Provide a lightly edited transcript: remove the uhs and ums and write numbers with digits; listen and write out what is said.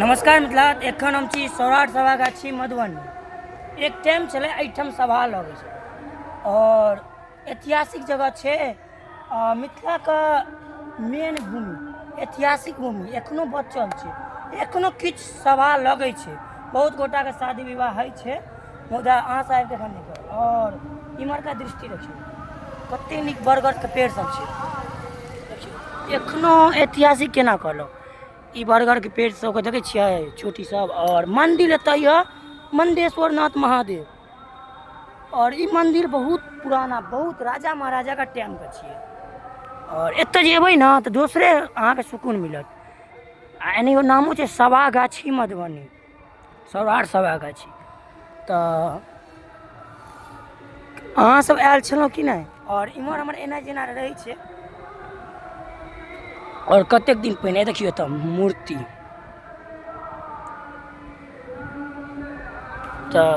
नमस्कार मिथिला। एखन हम छी सौराठ सभागाछी मधुबनी। एक टाइम छलै एहिठाम सभा लगै छलै और ऐतिहासिक जगह छै। मिथिलाके मेन भूमि, ऐतिहासिक भूमि एखनो बचल छै, एखनो किछु सभा लगै छै, बहुत गोटाके शादी विवाह होइ छै, मुदा अहाँ सब आबिके एखन नहि करब। और इम्हरका दृष्टि देखियौ कते नीक बरगदके पेड़ सब छै। देखियौ एखनो ऐतिहासिक केना कहलहुँ, ई बरगदके पेड़ सबके देखै छियै चोटी सब। और मंदिर एतऽ यऽ मंदेश्वर नाथ महादेव, और ई मंदिर बहुत पुराना, बहुत राजा महाराजा का टाइम के छियै। और एतऽ जे एबै ने तऽ दोसरे अहाँके सुकून मिलत। आ एनाहियो नामो छै सभागाछी मधुबनी, सौराठ सभागाछी। तऽ अहाँ सब आयल छलहुँ कि नहि? और इम्हर हमर एना जेना रहै छै। और कतेक दिन पहिने देखियौ तऽ मूर्ति तऽ